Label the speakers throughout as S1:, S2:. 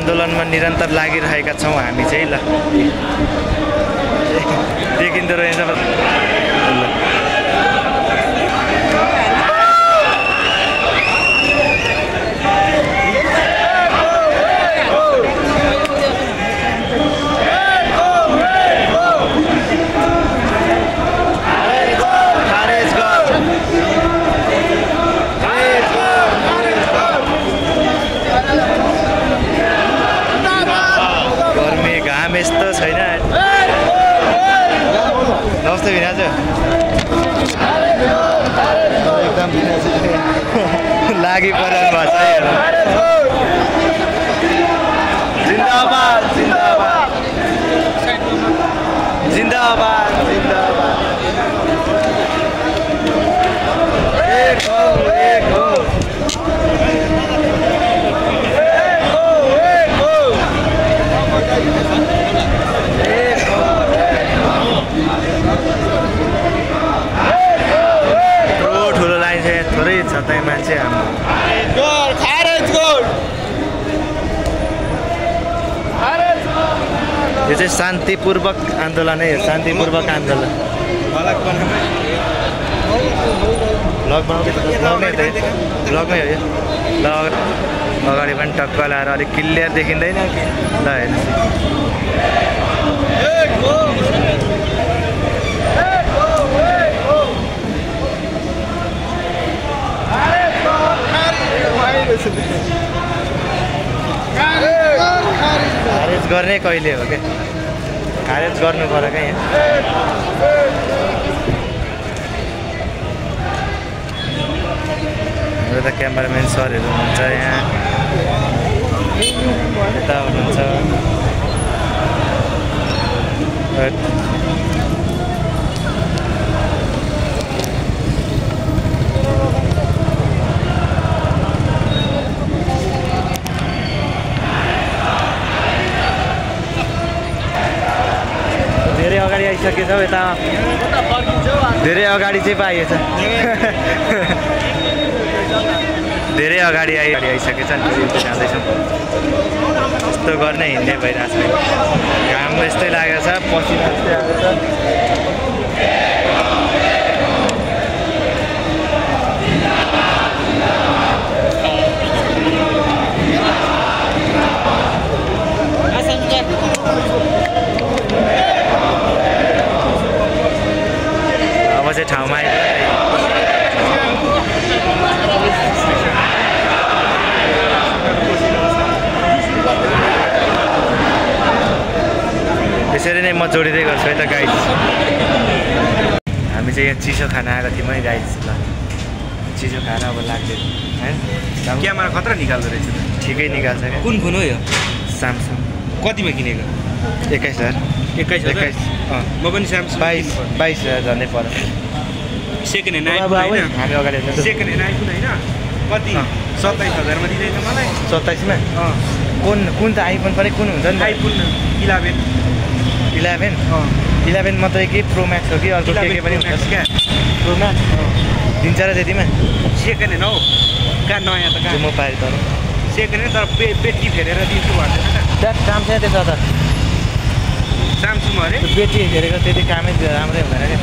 S1: आन्दोलनमा निरन्तर लागिरहेका छौँ हामी चाहिँ। ल देखिँदो रहेछ। यस्तो छैन। नमस्ते भिनाजु। एकदम लागि परेको भएको छ। जिन्दाबाद जिन्दाबाद जिन्दाबाद जिन्दाबाद। एक हो एक हो। ठुलो लाइन चाहिँ थोरै छ त मान्छे हाम्रो। यो चाहिँ शान्तिपूर्वक आन्दोलन है। शान्तिपूर्वक आन्दोलन। ब्लग ब्लगमै हो यो। ल अगाडि पनि टक्क लाएर अलिक क्लियर देखिँदैन कि। ल हेर्नुहोस् खारेज गर्ने कहिले हो क्या? खारेज गर्नु पर्यो क्या यहाँ। हाम्रो त क्यामेराम्यान सरहरू हुनुहुन्छ यहाँ। यता हुनुहुन्छ। धेरै अगाडि आइसकेछ यता। धेरै अगाडि चाहिँ पाइएछ। धेरै अगाडि आइसकेछ नि। जाँदैछौँ। यस्तो गर्ने हिँड्ने भइरहेछ। घाम यस्तै लागेको छ। पसिना यस्तै आएको छ। अब चाहिँ ठाउँमा यसरी नै म जोडिँदै गर्छु है त गाइज। हामी चाहिँ यहाँ चिसो खाना आएको थियौँ है गाइज। ल चिसो खाना अब लाग्दैन है।
S2: क्यामेरा खतरा निकाल्दो रहेछ।
S1: ठिकै निकाल्छ क्या।
S2: कुन फोन हो यो?
S1: स्यामसङ।
S2: कतिमा किनेको?
S1: 21,000।
S2: 21,000? म पनि स्यामसङ।
S1: 22,000 झन्डै पर्यो।
S2: सेकेन्ड ह्यान्ड आइफोन होइन?
S1: हामी अगाडि
S2: सेकेन्ड ह्यान्ड आइफोन होइन? कति? 27,000 मा दिँदैछ मलाई।
S1: 27 मा? कुन त आइफोन पनि कुन हुन्छ नि?
S2: आइफोन 11।
S1: 11 मात्रै कि प्रो म्याक्स हो कि अर्को के पनि हुन्छ क्या? प्रो म्याक्स दिन्छ र त्यतिमा?
S2: सेकेन्ड ह्यान्ड हौ। कहाँ नयाँ त कहाँ?
S1: म पाएँ तर
S2: सेकेन्ड ह्यान्ड। तर पेटी फेरेर दिन्छु भन्दैन त।
S1: काम छ त्यसो त।
S2: स्यामसङ अरे
S1: पेटी फेरेको त्यति कामै राम्रै हुँदैन क्या।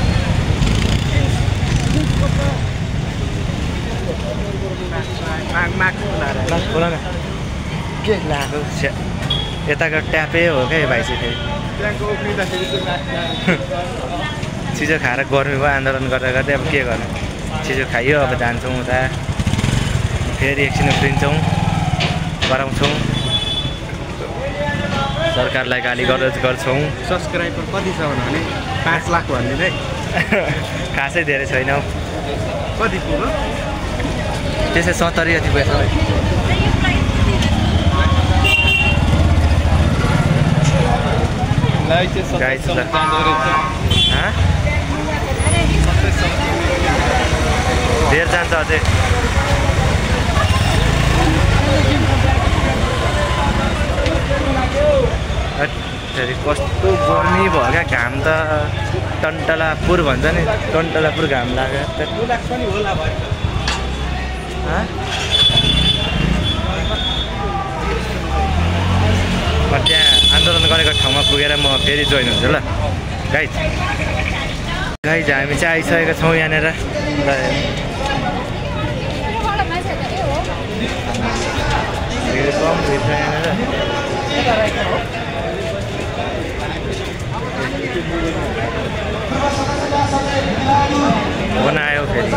S1: माक्स खोला न के लगाएको यताको ट्यापै हो क्या भाइ चाहिँ। फेरि चिजो खाएर गर्मी भयो। आन्दोलन गर्दा गर्दै अब के गर्ने? चिजो खाइयो। अब जान्छौँ उता फेरि एकछिन उफ्रिन्छौँ गराउँछौँ। सरकारलाई गाली गलौज गर्छौँ।
S2: सब्सक्राइबर कति छ भने 5 लाख भन्ने
S1: खासै धेरै छैन हौ।
S2: कति पुग्यो?
S1: त्यसै 70 जति पुगेछ। धेर जान्छ अझै। कस्तो गर्मी भयो क्या। घाम त टन्टलापुर भन्छ नि। टन्टलापुर घाम लाग्यो। पुगेर म फेरि जोइन हुन्छु ल गाइज। गाइज हामी चाहिँ आइसकेका छौँ यहाँनिर। भिड कम भित्र यहाँनिर। बनायो फेरि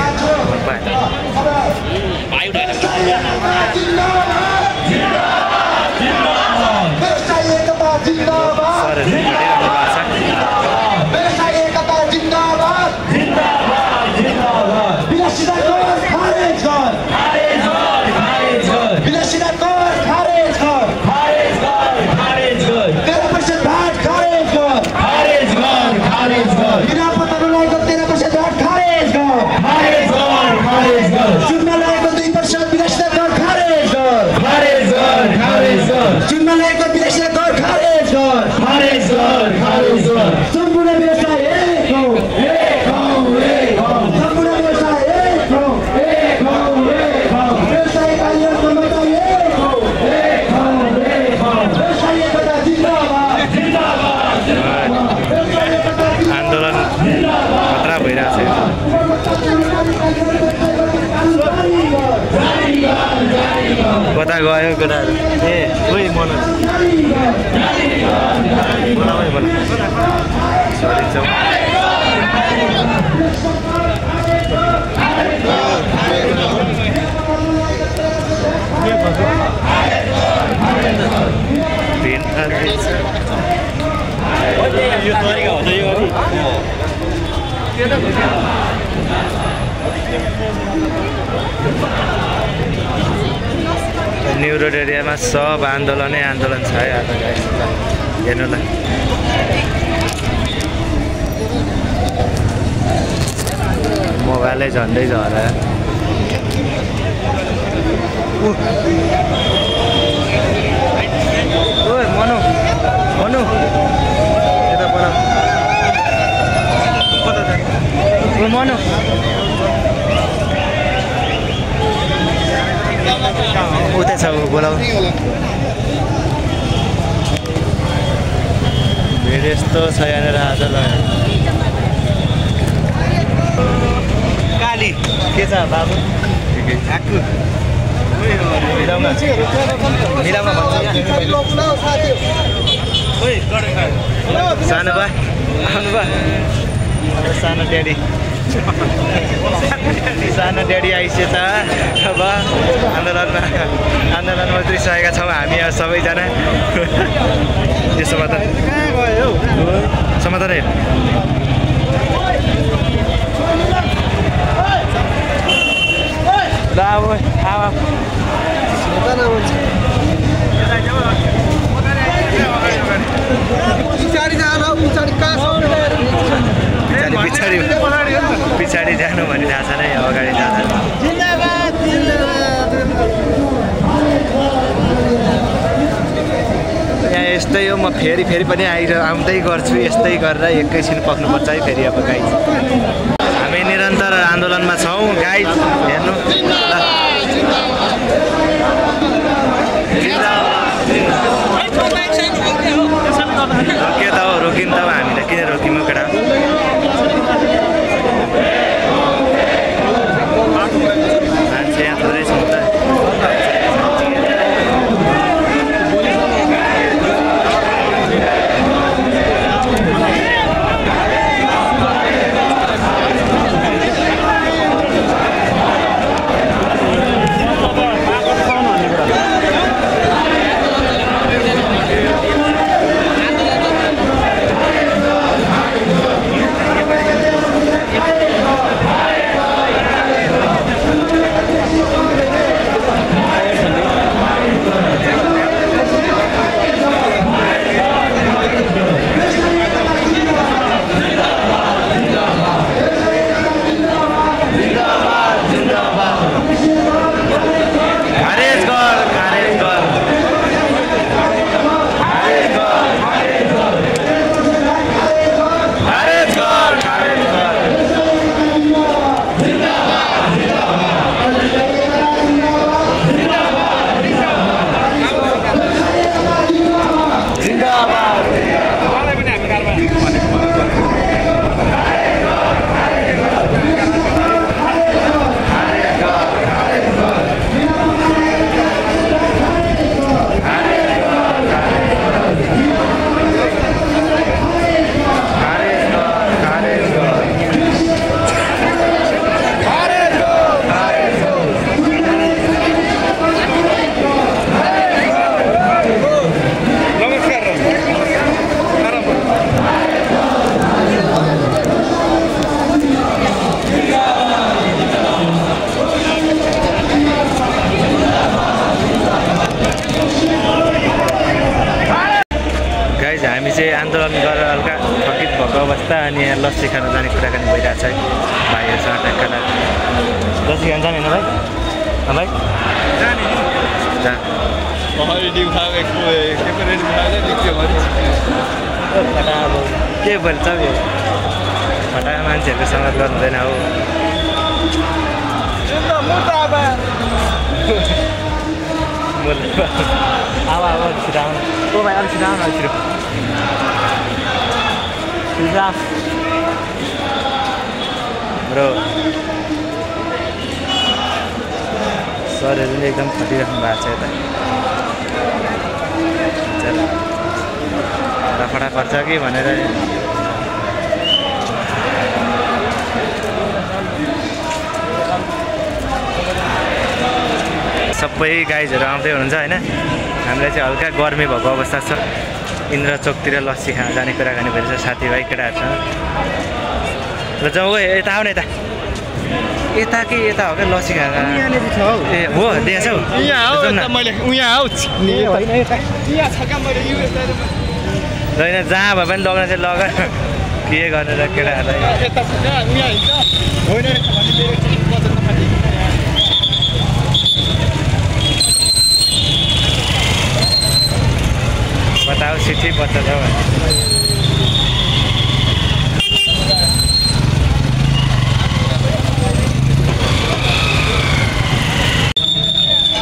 S1: कता गयो केटाहरू। ए ओइ मनोज न्यु रोड एरियामा सब आन्दोलनै आन्दोलन छ है आज गाइस। हेर्नु ल मोबाइलै झन्डै झरा। ओइ मनु मनु यता बोला ओ मनु उतै छ बोलाऊ। भिड यस्तो छ यहाँनिर आज ल। काली के छ बाबु मिलाउन सानो बा आउनु बा सानो ड्याडी सानो ड्याडी आइसकेछ। अब आन्दोलनमा उत्रिसकेका छौँ हामी सबैजना। यो समाधान समाधान ल अब पछाडि जानु भनिरहेको छ नै अगाडि जाँदा। यहाँ यस्तै हो। म फेरि पनि आउँदै गर्छु। यस्तै गरेर एकैछिन पक्नुपर्छ है फेरि अब गाइज। हामी निरन्तर आन्दोलनमा छौँ गाइज। हेर्नु ल रोके त हो रोकिन् त हामीले किन रोक्यौँ केटा। मान्छे यहाँ थोरै छ त। उपभोक्ता अनि यहाँ लस्सी खान जाने कुराकानी भइरहेको छ है भाइहरूसँग टक्का लस्सी खान जाने होइन भाइ भाइ जा के बोल्छ यो फटा मान्छेहरूको सङ्गत गर्नु हुँदैन हो अब छिटो आउनु ओ भाइ अलिक छिटो आउनु अलिक छिटो ब्रो सरहरू पनि एकदम खटिराख्नु भएको छ यता रफडा पर्छ कि भनेर सबै गाइजहरू आउँदै हुनुहुन्छ होइन हामीलाई चाहिँ हल्का गर्मी भएको अवस्था छ इन्द्र चोकतिर लस्सी खान जाने कुराकानी भइरहेछ साथीभाइ केटाहरूसँग ल जाउँ है यता आउने यता यता के यता हो क्या लस्सी खान ए हो देखेछ हौ होइन जहाँ भए पनि लग्न चाहिँ लग के गर्ने र केटाहरूलाई बताओ सिटी बच्चा छ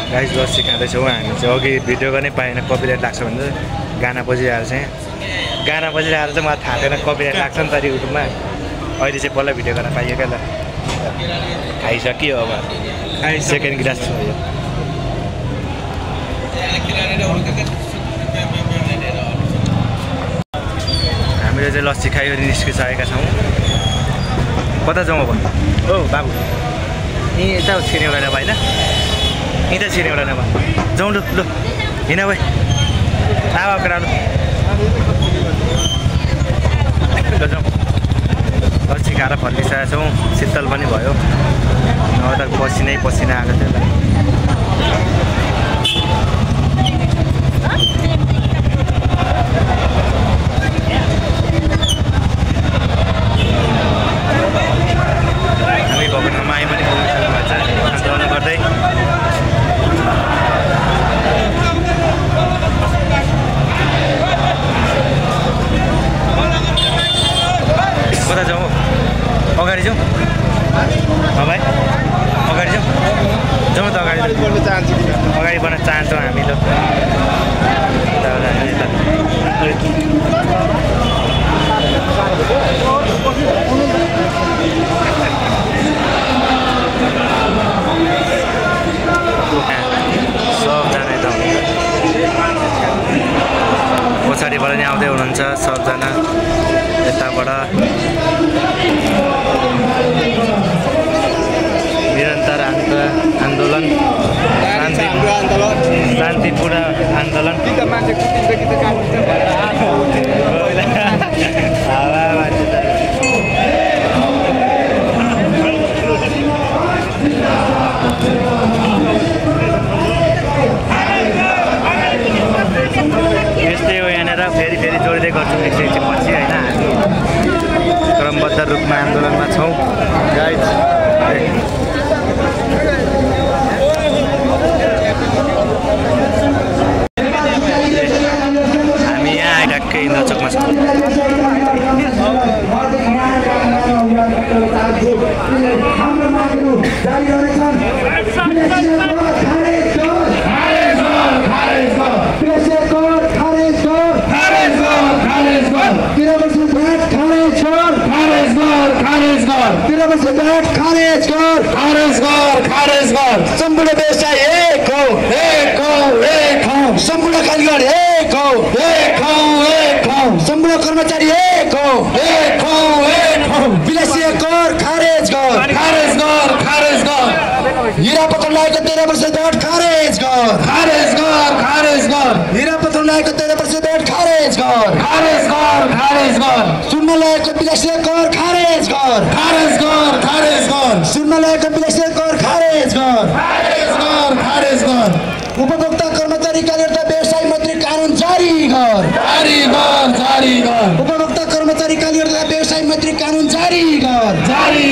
S1: गाइस लस्सी खाँदैछौँ हामी चाहिँ अघि भिडियो गर्नै पाएन कपिराइट लाग्छ भने गाना बजिरहेको छ यहाँ गाना बजिरहेको चाहिँ मलाई थाहा थिएन कपिराइट लाग्छ नि त युट्युबमा अहिले चाहिँ बल्ल भिडियो गर्न पाइयो क्या ल खाइसक्यो अब सेकेन्ड ग्लास भयो हामीले चाहिँ लस्सी खाइवरी निस्किसकेका छौँ कता जाउँ अब ओ बाबु यहीँ यता छिर्ने एउटा नभए होइन यहीँ त छिर्ने एउटा नभए जाउँ लु लु हिँड भाइ आवा केटालु जाउँ लस्सी खाएर फर्किसकेका छौँ शीतल पनि भयो नभए त पसिनै पसिना आएको थियो हामी भएको ठाउँमा आइ पनि पुगिसक्नु भएको छ आन्दोलन गर्दै कता जाउँ अगाडि जाउँ भाइ अगाडि जाउँ जाउँ त अगाडि बढ्न चाहन्छु अगाडि बढ्न चाहन्छौँ हामी ल सबजना यता पछाडिबाट नि आउँदै हुनुहुन्छ सबजना यताबाट निरन्तर आन्दोलन शान्तिपूर्ण आन्दोलन यस्तै हो यहाँनिर फेरि जोड्दै गर्छौँ एकछिन पछि होइन क्रमबद्ध रूपमा आन्दोलनमा छौँ गाइज हामी यहाँ आइढक्कै इन्द्रचोकमा छौँ
S3: सम्पूर्ण व्यवसाय एक हो सम्पूर्ण कालीगढ एक हो सम्पूर्ण कर्मचारी एक हो विलासीय कर खारेज गर हिरापत्र लागेको 13 वर्ष दण्ड खारेज गर हिरापत्र लागेको 13 वर्ष दण्ड खारेज गर सुन्न लागेको विलासीय कर खारेज गर सुन्न लागेको विलासीय कर खारेज गर उपभोक्ता कर्मचारी कार्यरत व्यवसाय मन्त्री कानुन जारी गर उपभोक्ता कर्मचारी कार्यरत व्यवसाय जारी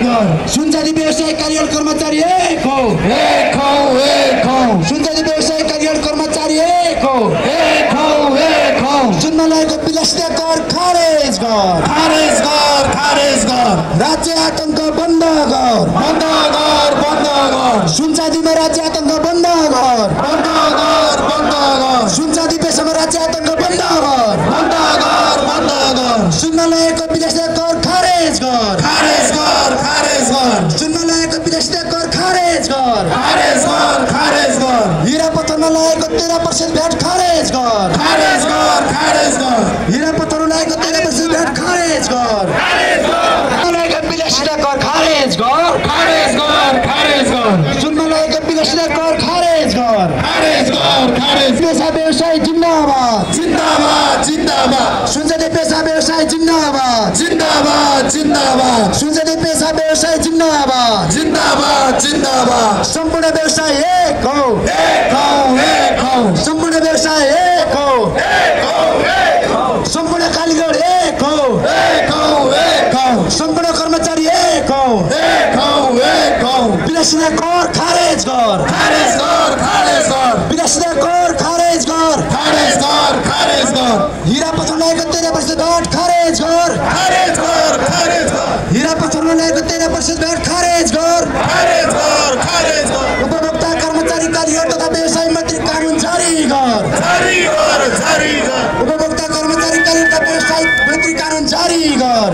S3: कर सुनचाँदी व्यवसाय कार्यालय कर्मचारी एक हो सुनचाँदी व्यवसाय कार्यालय कर्मचारी एक हो सुन्न लागेको विलासिता कर खारेज कर राज्य आतंक बन्द कर सुनचाँदीमा राज्य आतंक बन्द कर सुनचाँदी पेसामा राज्य आतंक बन्द कर सुन्न लागेको विलासिता कर खारेज कर सुन्न लागेको विलासिता कर खारेज कर हिरा पत्थरमा लागेको 13% भ्याट खारेज कर हिरा पत्थरमा लागेको 13% भ्याट खारेज कर लागेको विलासिता कर खारेज कर सुन्न लागेको विलासिता कर खारेज कर पेसा व्यवसाय जिन्दाबाद सुनचाँदी पेसा व्यवसाय जिन्दाबाद सुनचाँदी पेसा व्यवसाय जिन्दाबाद सम्पूर्ण व्यवसाय एक हो सम्पूर्ण व्यवसाय एक हो सम्पूर्ण कालीगढ एक हो सम्पूर्ण कर्मचारी एक हो विलासिता कर खारेज कर विलासिता कर खारेज कर हिरा पत्थरमा लागेको 13% भ्याट खारेज कर हिरा पत्थरमा लागेको 13% भ्याट खारेज कर उपभोक्ता कर्मचारी कालीगढ तथा व्यवसाय मन्त्री कानुन जारी कर उपभोक्ता कर्मचारी कालीगढ तथा व्यवसाय मन्त्री कानुन जारी कर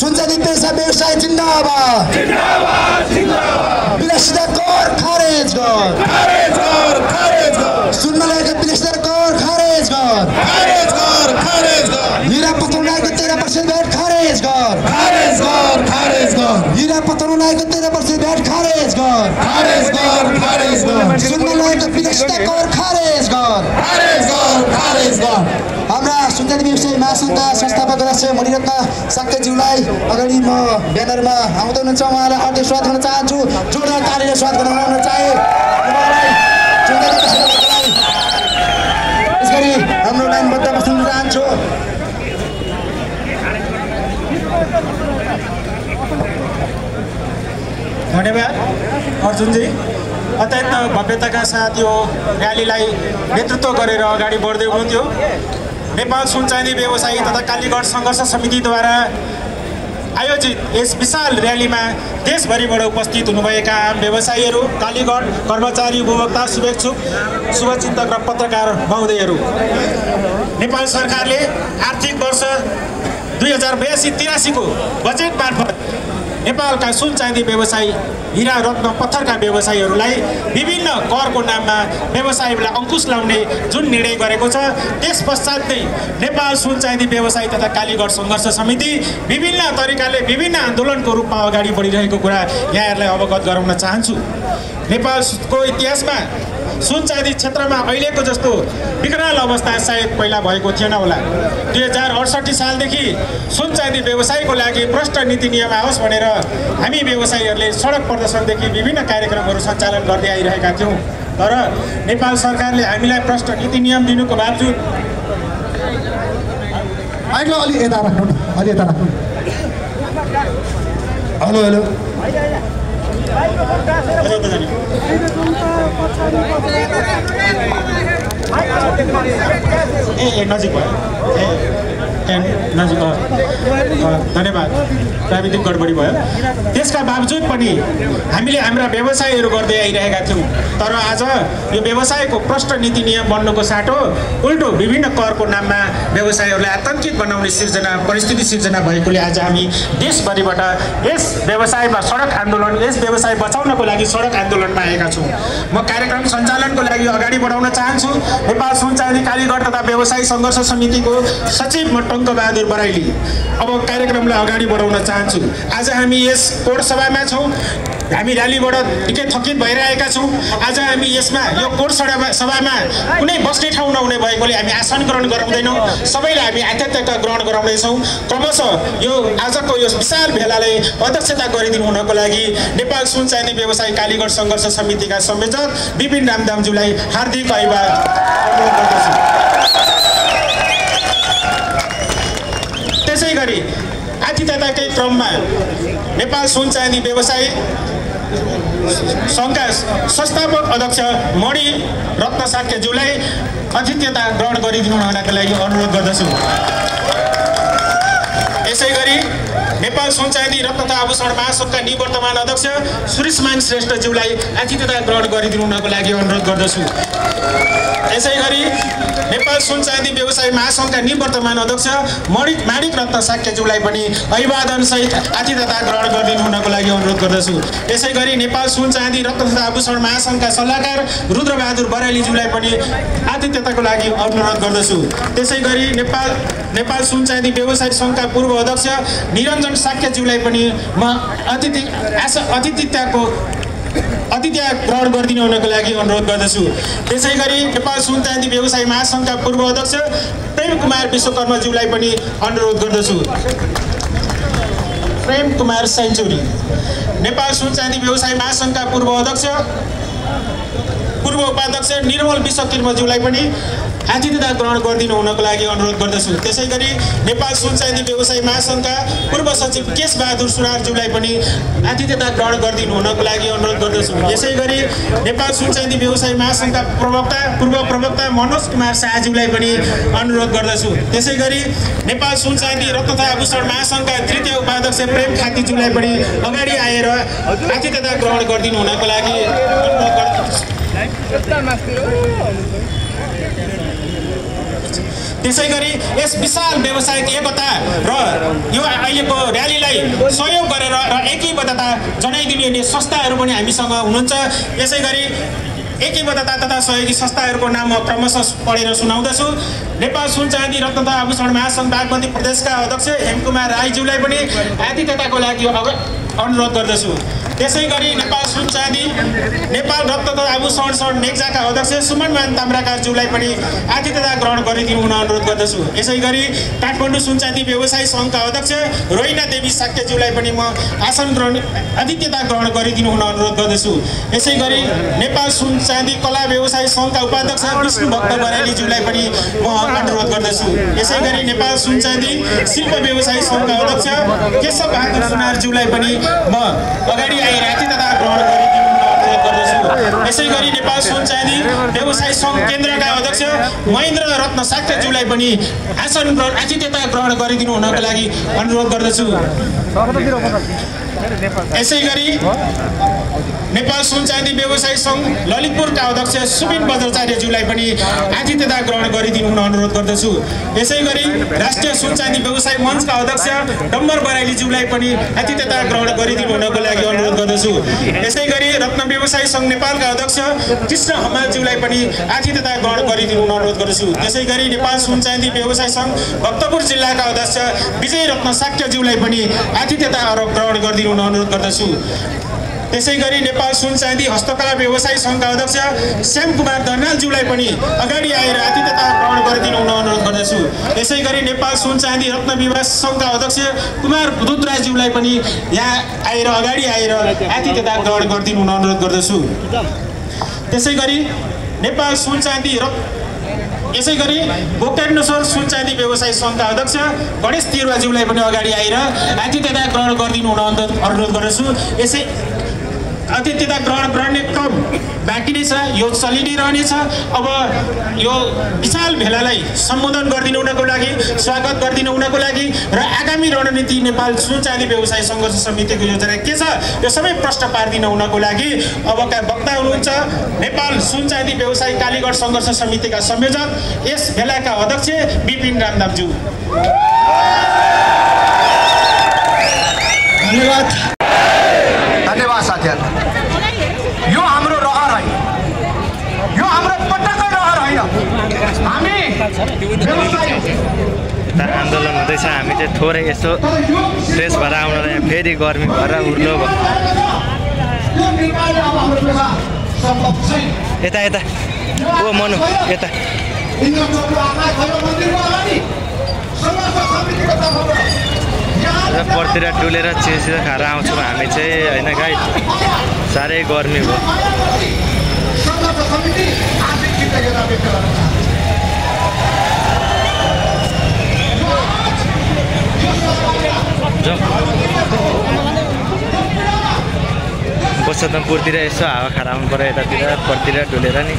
S3: सुनचाँदी पेसा व्यवसाय जिन्दाबाद विलासिता कर खारेज कर सुन्न लागेको विलासिता कर खारेज कर हिरा पत्थरमा लागेको 13% भ्याट खारेज कर हिरा पत्थरमा लागेको 13% भ्याट खारेज कर सुन्न लागेको विलासिता कर खारेज कर हाम्रा सुनचाँदी व्यवसाय महासङ्घका संस्थापक अध्यक्ष मणिरत्न साक्यज्यूलाई अगाडि म ब्यानरमा आउँदै हुनुहुन्छ उहाँलाई हार्दिक स्वागत गर्न चाहन्छु जोरदार तालीले स्वागत गर्न चाहे यसरी हाम्रो लाइनबद्ध बस्न चाहन्छु
S4: धन्यवाद अर्जुनजी अत्यन्त भव्यताका साथ यो र्यालीलाई नेतृत्व गरेर अगाडि बढ्दै हुनुहुन्थ्यो नेपाल सुनचाँदी व्यवसायी तथा कालीगढ सङ्घर्ष समितिद्वारा आयोजित यस विशाल र्यालीमा देशभरिबाट उपस्थित हुनुभएका आम व्यवसायीहरू कालीगढ कर्मचारी उपभोक्ता शुभेच्छुक शुभचिन्तक र पत्रकार महोदयहरू नेपाल सरकारले आर्थिक वर्ष 2082-83 को बजेट मार्फत नेपालका सुनचाँदी व्यवसायी हिरा रत्न पत्थरका व्यवसायीहरूलाई विभिन्न करको नाममा व्यवसायलाई अङ्कुश लाउने जुन निर्णय गरेको छ त्यस पश्चात नै नेपाल सुनचाँदी व्यवसायी तथा कालीगढ सङ्घर्ष समिति विभिन्न तरिकाले विभिन्न आन्दोलनको रूपमा अगाडि बढिरहेको कुरा यहाँहरूलाई अवगत गराउन चाहन्छु नेपालको इतिहासमा सुनचाँदी क्षेत्रमा अहिलेको जस्तो विकराल अवस्था सायद पहिला भएको थिएन होला 2068 सालदेखि सुनचाँदी व्यवसायको लागि भ्रष्ट नीति नियम आओस् भनेर हामी व्यवसायीहरूले सडक प्रदर्शनदेखि विभिन्न कार्यक्रमहरू सञ्चालन गर्दै आइरहेका थियौँ तर नेपाल सरकारले हामीलाई भ्रष्ट नीति नियम दिनुको बावजुद
S3: हेलो
S4: नजिक भयो नजिक धन्यवाद प्राविधिक गडबडी भयो त्यसका बावजुद पनि हामीले हाम्रा व्यवसायहरू गर्दै आइरहेका थियौँ तर आज यो व्यवसायको भ्रष्ट नीति नियम बन्नुको साटो उल्टो विभिन्न करको नाममा व्यवसायहरूलाई आतंकित बनाउने परिस्थिति सिर्जना भएकोले आज हामी देशभरिबाट यस व्यवसायमा सडक आन्दोलन यस व्यवसाय बचाउनको लागि सडक आन्दोलनमा आएका छौँ म कार्यक्रम सञ्चालनको लागि अगाडि बढाउन चाहन्छु नेपाल सुनचाँदी कालीगढ तथा व्यवसायी सङ्घर्ष समितिको सचिव म टङ्कबहादुर बराइली अब कार्यक्रमलाई अगाडि बढाउन चाहन्छु आज हामी यस कोट सभामा छौँ हामी र्यालीबाट निकै थकित भइरहेका छौँ आज हामी यसमा यो कोट सभामा कुनै बस्ने ठाउँ नहुने भएकोले हामी आसन ग्रहण गराउँदैनौँ सबैले हामी आतिथ्यता ग्रहण गराउँदैछौँ क्रमशः यो आजको यो विशाल भेलालाई अध्यक्षता गरिदिनु हुनको लागि नेपाल सुनचाँदी व्यवसायी कालीगढ सङ्घर्ष समितिका संयोजक विपिन रामदामज्यूलाई हार्दिक अभिवादन गर्दछु। त्यसै गरी यात्राकै क्रममा नेपाल सुन चाँदी व्यवसायी सङ्घका संस्थापक अध्यक्ष मणि रत्न साक्यज्यूलाई अतिथ्यता ग्रहण गरिदिनु हुनको लागि अनुरोध गर्दछु। यसै गरी नेपाल सुन चाँदी रत्न तथा आभूषण महासङ्घका निवर्तमान अध्यक्ष सुरेशमान श्रेष्ठज्यूलाई अतिथ्यता ग्रहण गरिदिनु हुनको लागि अनुरोध गर्दछु। यसै गरी नेपाल सुन चाँदी व्यवसायी महासङ्घका निवर्तमान अध्यक्ष माणिक रत्न साक्यज्यूलाई पनि अभिवादनसहित अतिथ्यता ग्रहण गरिदिनु हुनको लागि अनुरोध गर्दछु। यसै गरी नेपाल सुन चाँदी रत्न तथा आभूषण महासङ्घका सल्लाहकार रुद्रबहादुर बराइलीज्यूलाई पनि आतिथ्यताको लागि अनुरोध गर्दछु। त्यसै गरी नेपाल सुन चाँदी व्यवसायी सङ्घका पूर्व अध्यक्ष निरञ्जन साक्यज्यूलाई पनि म अतिथ्य ग्रहण गरिदिनु हुनको लागि अनुरोध गर्दछु। त्यसै गरी नेपाल सुन चाँदी व्यवसायी महासङ्घका पूर्व अध्यक्ष प्रेम कुमार विश्वकर्माज्यूलाई पनि अनुरोध गर्दछु। प्रेम कुमार सेन्चुरी नेपाल सुन चाँदी व्यवसायी महासङ्घका पूर्व उपाध्यक्ष निर्मल विश्वकर्माज्यूलाई पनि आतिथ्यता ग्रहण गरिदिनु हुनको लागि अनुरोध गर्दछु। त्यसै गरी नेपाल सुन चाँदी व्यवसायी महासङ्घका पूर्व सचिव केश बहादुर सुनारज्यूलाई पनि आतिथ्यता ग्रहण गरिदिनु हुनको लागि अनुरोध गर्दछु। यसै गरी नेपाल सुन चाँदी व्यवसायी महासङ्घका पूर्व प्रवक्ता मनोज कुमार शाहज्यूलाई पनि अनुरोध गर्दछु। त्यसै गरी नेपाल सुन चाँदी रत्न तथा आभूषण महासङ्घका तृतीय उपाध्यक्ष प्रेम खातीज्यूलाई पनि अगाडि आएर आतिथ्यता ग्रहण गरिदिनु हुनको लागि अनुरोध गर्दछु। त्यसै गरी यस विशाल व्यावसायिक एकता र यो अहिलेको र्यालीलाई सहयोग गरेर र एकीबद्धता जनाइदिने संस्थाहरू पनि हामीसँग हुनुहुन्छ। यसै गरी एकीबद्धता तथा सहयोगी संस्थाहरूको नाम म क्रमशः पढेर सुनाउँदछु। नेपाल सुन चाँदी रत्न तथा आभूषण महासङ्घ बागमती प्रदेशका अध्यक्ष हेमकुमार राईज्यूलाई पनि आतिथ्यताको लागि अनुरोध गर्दछु। त्यसै गरी नेपाल सुन चाँदी नेपाल रत्न तथा आभूषण नेक्जाका अध्यक्ष सुमनमान ताम्राकारज्यूलाई पनि आतिथ्यता ग्रहण गरिदिनु हुन अनुरोध गर्दछु। यसै गरी काठमाडौँ सुन चाँदी व्यवसायी सङ्घका अध्यक्ष रोइना देवी साक्यज्यूलाई पनि म आतिथ्यता ग्रहण गरिदिनु हुन अनुरोध गर्दछु। यसै गरी नेपाल सुन चाँदी कला व्यवसायी सङ्घका उपाध्यक्ष विष्णु भक्त बराइलीज्यूलाई पनि म अनुरोध गर्दछु। यसै गरी नेपाल सुन चाँदी शिल्प व्यवसायी सङ्घका अध्यक्ष केशव बहादुर सुनारज्यूलाई पनि म अगाडि आएर आतिथ्यता ग्रहण गरिदिनु अनुरोध गर्दछु। यसै गरी नेपाल सुन चाँदी व्यवसायी सङ्घ केन्द्रका अध्यक्ष महेन्द्र रत्न साक्यज्यूलाई पनि आतिथ्यता ग्रहण गरिदिनु हुनको लागि अनुरोध गर्दछु। यसै गरी नेपाल सुन चाँदी व्यवसायी सङ्घ ललितपुरका अध्यक्ष सुबिन बज्राचार्यज्यूलाई पनि आतिथ्यता ग्रहण गरिदिनु हुन अनुरोध गर्दछु। यसै गरी राष्ट्रिय सुन चाँदी व्यवसायी मञ्चका अध्यक्ष डम्बर बराइलीज्यूलाई पनि आतिथ्यता ग्रहण गरिदिनु हुनको लागि अनुरोध गर्दछु। यसै गरी रत्न व्यवसायी सङ्घ नेपालका अध्यक्ष कृष्ण हमालज्यूलाई पनि आतिथ्यता ग्रहण गरिदिनु हुन अनुरोध गर्दछु। त्यसै गरी नेपाल सुन चाँदी व्यवसायी सङ्घ भक्तपुर जिल्लाका अध्यक्ष विजय रत्न साक्यज्यूलाई पनि आतिथ्यता ग्रहण गरिदिनु हुन अनुरोध गर्दछु। त्यसै गरी नेपाल सुन चाँदी हस्तकला व्यवसायी सङ्घका अध्यक्ष श्याम कुमार दर्नालज्यूलाई पनि अगाडि आएर आतिथ्यता ग्रहण गरिदिनु हुन अनुरोध गर्दछु। यसै गरी नेपाल सुन चाँदी रत्न विवाह सङ्घका अध्यक्ष कुमार बुद्धराजज्यूलाई पनि यहाँ आएर अगाडि आएर आतिथ्यता ग्रहण गरिदिनु हुन अनुरोध गर्दछु। त्यसै गरी नेपाल सुन चाँदी यसै गरी गोकर्णेश्वर सुन चाँदी व्यवसायी सङ्घका अध्यक्ष गणेश तिरुवाज्यूलाई पनि अगाडि आएर आतिथ्यता ग्रहण गरिदिनु हुन अनुरोध गर्दछु। यसै आतिथ्यता ग्रहण गर्ने क्रम बाँकी नै छ, यो चलि नै रहनेछ। अब यो विशाल भेलालाई सम्बोधन गरिदिनु हुनको लागि, स्वागत गरिदिनु हुनको लागि र आगामी रणनीति नेपाल सुन चाँदी व्यवसायी सङ्घर्ष समितिको योजना के छ यो सबै प्रश्न पारिदिनु हुनको लागि अबका वक्ता हुनुहुन्छ नेपाल सुन चाँदी व्यवसायी कालीगढ सङ्घर्ष समितिका संयोजक यस भेलाका अध्यक्ष विपिन रामदामज्यू।
S3: धन्यवाद साथीहरू। यो हाम्रो रहर होइन, यो हाम्रो पटक्कै रहर होइन। हामी
S1: आन्दोलन हुँदैछ, हामी चाहिँ थोरै यसो फ्रेस भएर आउनलाई फेरि गर्मी भएर उर्लो भयो। यता यता ओ मनु यता पर्तिर डुलेर चिज खाएर आउँछौँ हामी चाहिँ होइन गाई, साह्रै गर्मी भयो। जाउँ बसन्तपुरतिर यसो हावा खाएर आउनु पऱ्यो यतातिर परतिर डुलेर नि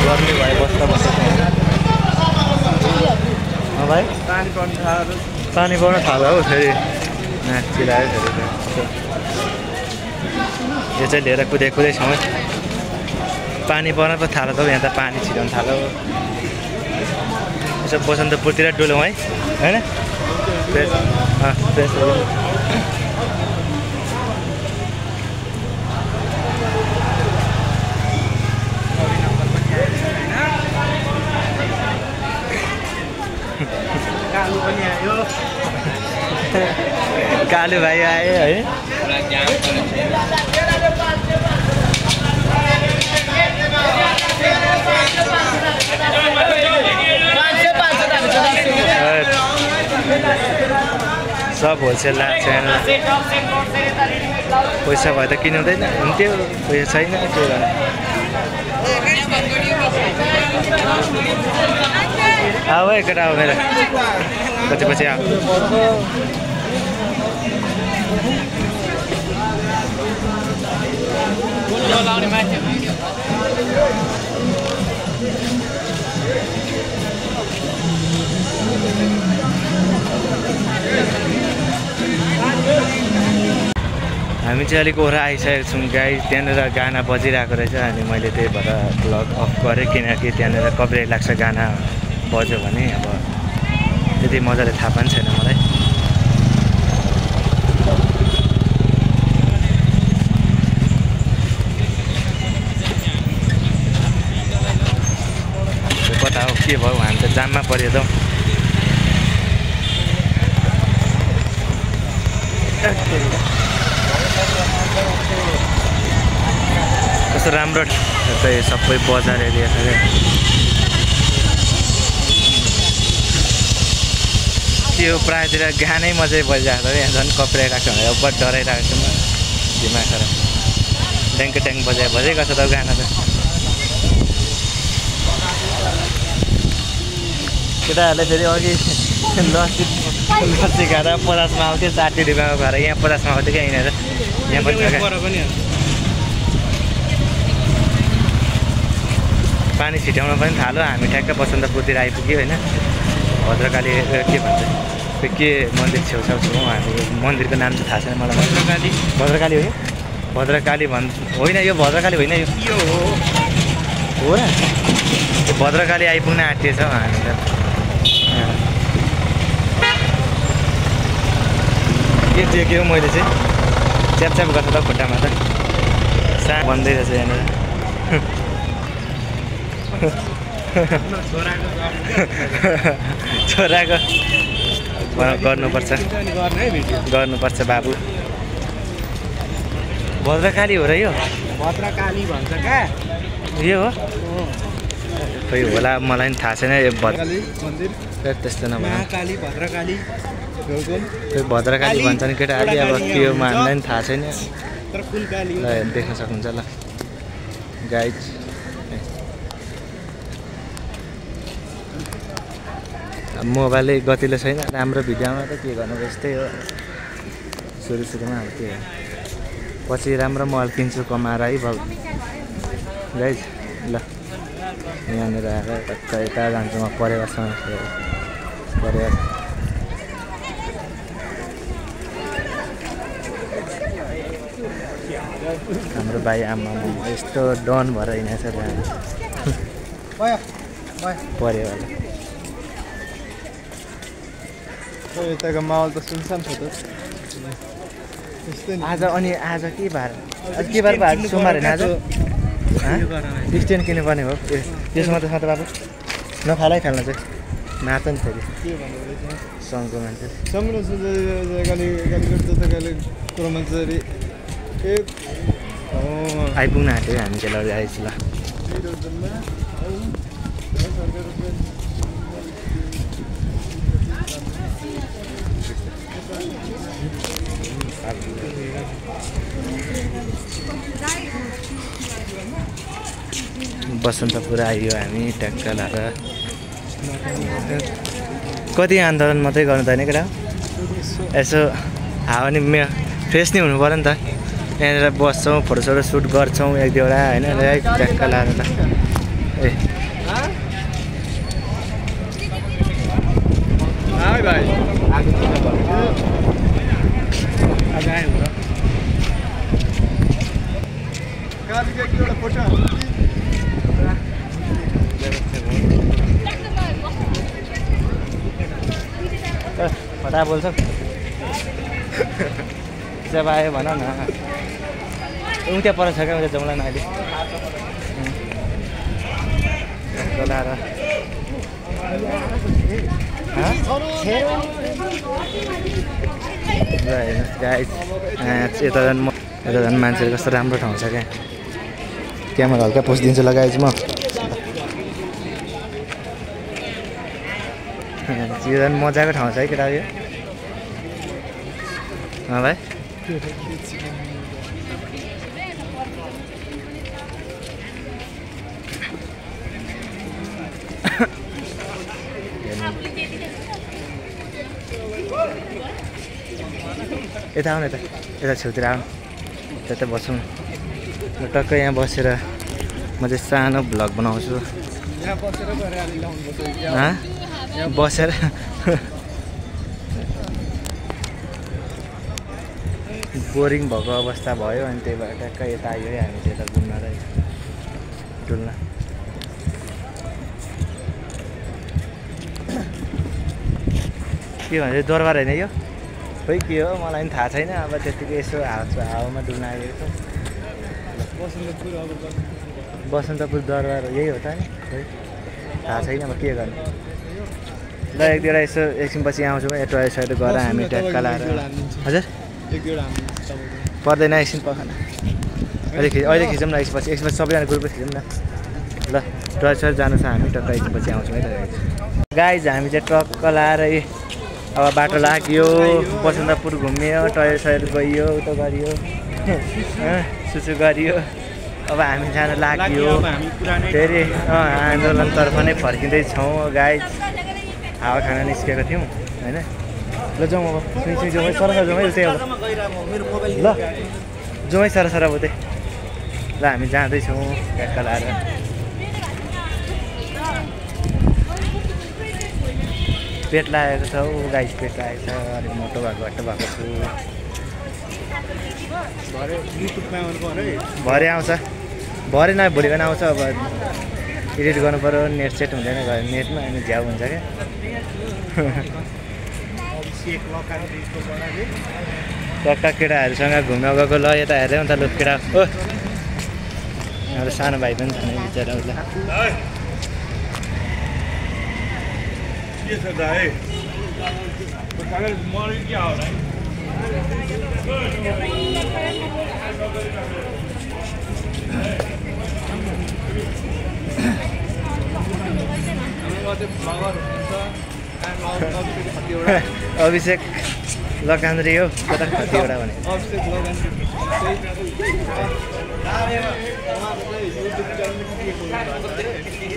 S1: गर्मी भयो बस्दा भाइ पानी पर्न थाल्यो हौ फेरि चिलायो फेरि यो चाहिँ लिएर कुदेको छौँ पानी पर्न पो थाल्यो त यहाँ त पानी छिराउनु थाल्यो यसो बसन्तपुरतिर डुलौँ है होइन फ्रेस
S2: कालु पनि आयो
S1: कालु भाइ आयो है सब होलसेल लाग्छ पैसा भए त किन्नुहुँदैन हुन्थ्यो पैसा छैन के गर्नु आऊ है केटा आऊ मेरो पछि आऊ हामी चाहिँ अलिक ओह्रा आइसकेको छौँ गाई त्यहाँनिर गाना बजिरहेको रहेछ अनि मैले त्यही भएर ब्लग अफ गरेँ किनकि त्यहाँनिर कपिराइट लाग्छ गाना बज्यो भने अब त्यति मजाले थाहा पनि छैन मलाई कता हो के भयो हामी त जाममा पऱ्यो त कस्तो राम्रो चाहिँ सबै बजार एरिया छ क्या त्यो प्रायःतिर गानै मजाले बजिरहेको छ यहाँ झन् कपिराइरहेको छ भनेर अब डराइरहेको छु म दिमाग खराब ट्याङ्क ट्याङ्क बजाएको छ त गाना त केटाहरूले फेरि अघि लस्सी खाएर 50मा आउँथ्यो 60 रुपियाँमा खाएर यहाँ 50मा आउँथ्यो क्या यिनीहरू यहाँ पनि पानी छिट्याउन पनि थाल्यो हामी ठ्याक्क बसन्तपुरतिर आइपुग्यो होइन भद्रकाली के भन्छ के मन्दिर छेउछाउ छौँ हामी मन्दिरको नाम चाहिँ थाहा छैन मलाई भद्रकाली हो भद्रकाली होइन यो भद्रकाली होइन यो हो र त्यो भद्रकाली आइपुग्न आँटिएछ हामी त के देख्यो मैले चाहिँ च्यापच्याप गर्छ त खुट्टामा त सा बन्दै रहेछ यहाँनिर छोराको गर्नुपर्छ बाबु भद्रकाली हो र यो
S2: भद्रकाली भन्छ क्या
S1: यो हो खै होला मलाई पनि थाहा छैन यो
S2: मन्दिर
S1: त्यस्तो नभए
S2: महाकाली भद्रकाली
S1: भद्रकाली भन्छ नि केटाहरूले अब के हो हामीलाई पनि थाहा छैन
S2: तर फुलकाली
S1: ल देख्न सक्नुहुन्छ ल गाइज मोबाइलै गतिलो छैन राम्रो भिडियोमा त के गर्नु यस्तै हो सुरुमा अब के हो पछि राम्रो मोबाइल किन्छु कमाएर है भाउ गाइज ल यहाँनिर आएर कता यता जान्छु म परिवारसँग परिवार हाम्रो भाइ आमा यस्तो डन भएर हिँडेको छ परिवार
S2: यताको माहौल त सुनसान छ त
S1: आज अनि आज के बार भयो सोमबार होइन आज स्ट्यान्ड किन्नुपर्ने हो त्यसमा त बाबु नखालै खेल्न चाहिँ नाच नि फेरि सङ्घको मान्छे आइपुग्न आँट्यो हामी चाहिँ ल आएछु ल बसन्तपुर आइयो हामी ट्याक्क लाएर कति आन्दोलन मात्रै गर्नु त होइन केटा यसो हावा नि फ्रेस नै हुनु पऱ्यो नि त यहाँनिर बस्छौँ फोटोसोटो सुट गर्छौँ एक दुईवटा होइन ट्याक्का लाएर त ए
S2: भाइ
S1: फटा बोल्छ जब आयो भन न ऊ त्यहाँ पर छ क्या उता जाउँला न अहिले यता झन् मान्छेहरू कस्तो राम्रो ठाउँ छ क्या क्यामेरा हल्का पोस्टिदिन्छु लगाएछु म यो झन् मजाको ठाउँ छ है केटा यो भाइ यता आउनु यता छेउतिर आउनु त्यता बसौँ टक्कै यहाँ बसेर म चाहिँ सानो भ्लग बनाउँछु बसेर बोरिङ भएको अवस्था भयो अनि त्यही भएर टक्कै यता आयो है हामी त्यता घुम्न र डुल्न के भन्छ दरबार होइन यो खोइ के हो मलाई पनि थाहा छैन अब त्यतिकै यसो हावामा डुल्न आएको बसन्तपुर दरबार यही हो त नि खोइ थाहा छैन अब के गर्नु ल एक दुईवटा यसो एकछिनपछि आउँछौँ टोय साइड गएर हामी ट्याक्का लाएर हजुर पर्दैन एकछिन पखान अहिले खिचौँ न एकछिनपछि सबैजना ग्रुपै खिचौँ न ल टोय साइड जानु छ हामी टक्क एकछिनपछि आउँछौँ है त गाइज हामी चाहिँ टक्क लाएर अब बाटो लाग्यो बसन्तपुर घुम्यो टोय साइड गइयो उता गरियो सुसु गरियो अब हामी जान लाग्यो फेरि आन्दोलनतर्फ नै फर्किँदैछौँ गाइज हावा खान निस्केको थियौँ होइन ल जाउँ अब सुई जाउँ है सरसर जाउँ है उतै अब ल जाउँ है सरसर अब उतै ल हामी जाँदैछौँ ट्याक्का लाएर पेट लागेको छ ऊ गाइस पेट लागेको छ अलिक मोटो भएको छु भरे आउँछ भरे न भोलि पनि आउँछ अब एडिट गर्नु पऱ्यो नेट सेट हुँदैन घर नेटमा अनि झ्याउ हुन्छ क्या टक्का केटाहरूसँग घुम्न गएको ल यता हेर्दै अन्त ल केटा ओ हाम्रो सानो भाइ पनि छ नि बिचरा उसलाई अभिषेक लकान्द्री हो कता कतिवटा भने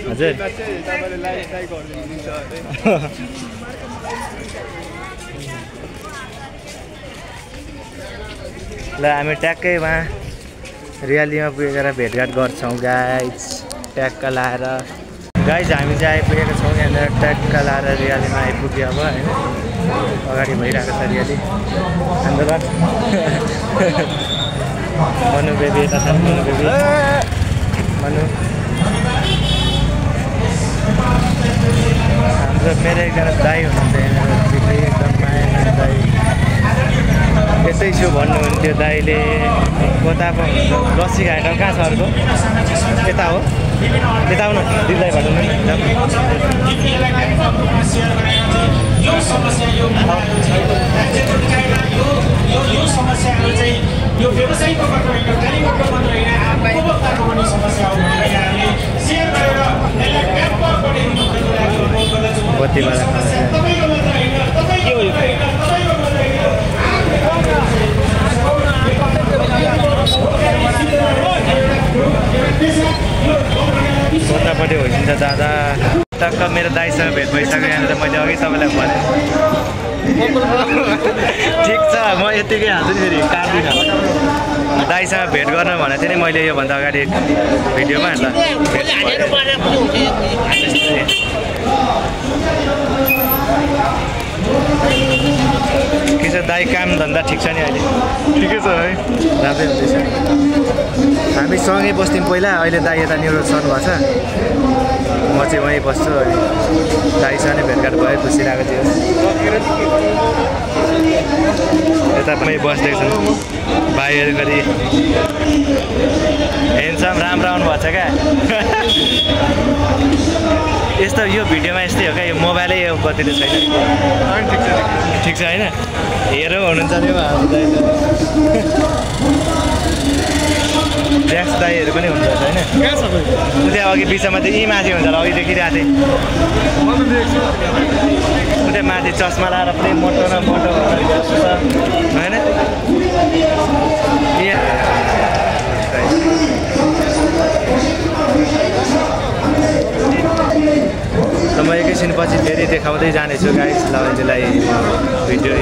S1: हजुर ल हामी ट्याक्कै वहाँ रियालीमा पुगेर भेटघाट गर्छौँ गाइज ट्याक्का लाएर गाइज हामी चाहिँ आइपुगेका छौँ यहाँनिर ट्याक्का लाएर रियालीमा आइपुग्यो अब होइन अगाडि भइरहेको छ रियाली आन्दोलन मनु बेबी यता छ मनु बेबी मनु हाम्रो मेरो एकजना दाई हुनुहुन्थ्यो यहाँनिर एकदम माया दाई यतै छु भन्नुहुन्थ्यो दाइले कता पो लस्सी खाने ठाउँ कहाँ छ अर्को यता हो यता आउनु दिदीलाई भन्नु नि बत्तीवाला कतापट्टि होइन्छ दादा टक्क मेरो दाइसँग भेट भइसक्यो यहाँनिर मैले अघि तपाईँलाई भने ठिक छ म यतिकै हाल्छु नि फेरि काट्दिनँ दाइसँग भेट गर्न भनेको थिएँ नि मैले योभन्दा अगाडि भिडियोमा ल के छ दाइ काम धन्दा ठिक छ नि अहिले
S2: ठिकै छ है
S1: राम्रै हुँदैछ हामी सँगै बस्थ्यौँ पहिला अहिले दाइ यता न्युरोल सर्नु भएको छ म चाहिँ वहीँ बस्छु अनि दाइसँग नै भेटघाट भयो खुसी लागेको थियो यता पनि बस्दैछु भाइहरू गरी हेन्सम राम्रो आउनुभएको छ क्या यस्तो यो भिडियोमा यस्तै हो क्या यो मोबाइलै यो गतिले छैन ठिक छ होइन हेरौँ हुनुहुन्छ नि ड्याक्स दाईहरू पनि हुनुहुन्छ होइन त्यहाँ अघि बिचमा त्यो यी माथि हुन्छ होला अघि देखिरहेको थिएँ त्यहाँ माथि चस्मा लाएर पनि मोटो न मोटो होइन त म एकैछिन पछि फेरि देखाउँदै जानेछु गाइस ल त्यसलाई भिडियो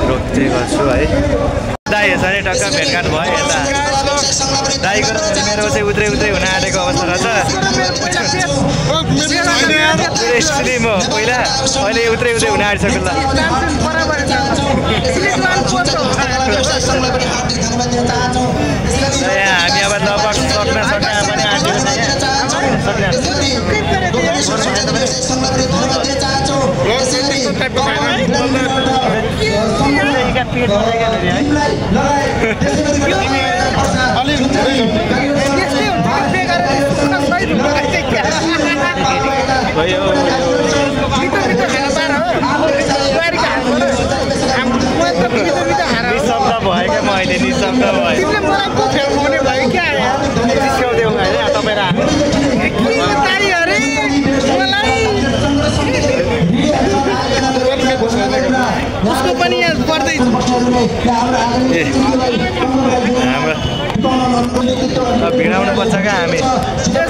S1: रोक्दै गर्छु है दाइहरू छ नि टक्क भेटघाट भयो यता दाइको मेरो चाहिँ उत्रै हुन आँटेको अवस्था रहेछ म पहिला अहिले उत्रै हुन आँटिसक्यो ल यहाँ हामी अब लगभग सक्न पनि निशब्द भयो क्या म अहिले निशब्द भयो
S2: उसको पनि यहाँ पर्दै
S1: हाम्रो भिडाउनु पर्छ क्या हामी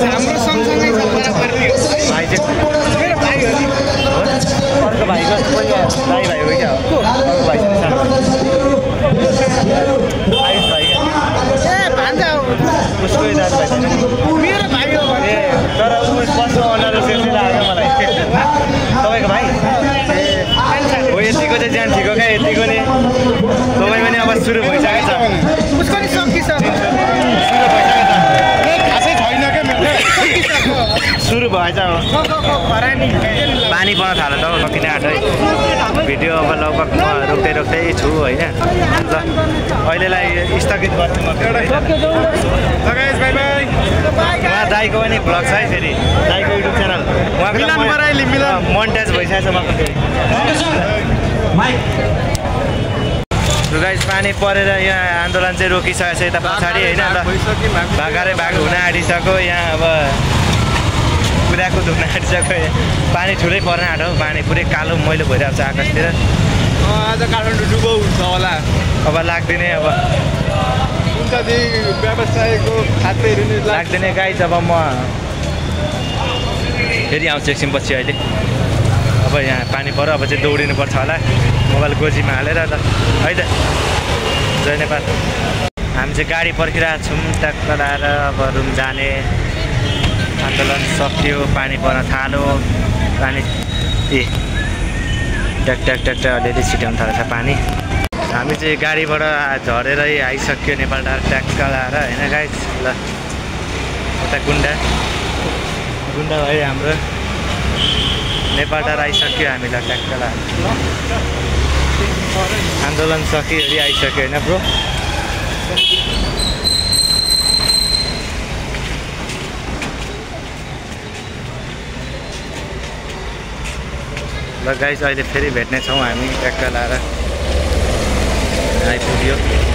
S2: हाम्रो सँगसँगै
S1: अर्को भाइको दाइ भाइ हो क्या अर्को भाइ आयुष भाइ क्या उसकै दाजुभाइ छैन
S2: मेरो भाइ हो
S1: ए तर ऊ बस्नु अनारो सेल्फी लाग्यो मलाई तपाईँको भाइ हो यतिको चाहिँ ज्यान ठिक हो क्या यतिको नि तपाईँ पनि अब सुरु भइसकेको छ
S2: उसको नि सकिसक्यो
S1: सुरु भएछ पानी पर्न थाल्यो त हौ सकिने आँट है भिडियो अब लगभग म रोक्दै छु होइन ल अहिलेलाई स्थगित गर्छु म उहाँ दाइको पनि भ्लग छ है फेरि दाइको युट्युब च्यानल उहाँको मोन्टेज भइसकेको छ उहाँको फेरि गाइस पानी परेर यहाँ आन्दोलन चाहिँ रोकिसकेको छ यता पछाडि होइन ल भागारै भाग हुन आँटिसक्यो यहाँ अब कुदाको धुन आँटिसक्यो पानी ठुलै पर्न आँट्यो पानी पुरै कालो मैलो भइरहेको छ आकाशतिर
S2: आज काठमाडौँ डुबो हुन्छ होला
S1: अब लाग्दैन अब
S2: व्यवसायको खाद्यहरू नि
S1: लाग्दैन गाइस अब म फेरि आउँछु एकछिन पछि अहिले अब यहाँ पानी पर्यो अब चाहिँ दौडिनु पर्छ होला मोबाइल गोजीमा हालेर त है त जय नेपाल हामी चाहिँ गाडी पर्खिरहेको छौँ ट्याक्क लाएर अब रुम जाने आन्दोलन सकियो पानी पर्न थाल्यो पानी ट्याक अलिअलि छिट्याउनु थालेको छ पानी हामी चाहिँ गाडीबाट झरेरै आइसक्यो नेपाल डाँडा ट्याक्क लाएर होइन गाइस ल उता गुन्डा भयो हाम्रो नेपाल डाँडा आइसक्यो हामीलाई ट्याक्क लाएर आन्दोलन सकिवरी आइसक्यो होइन ब्रो ल गाइस अहिले फेरि भेट्नेछौँ हामी ट्याक्क लाएर आइपुग्यो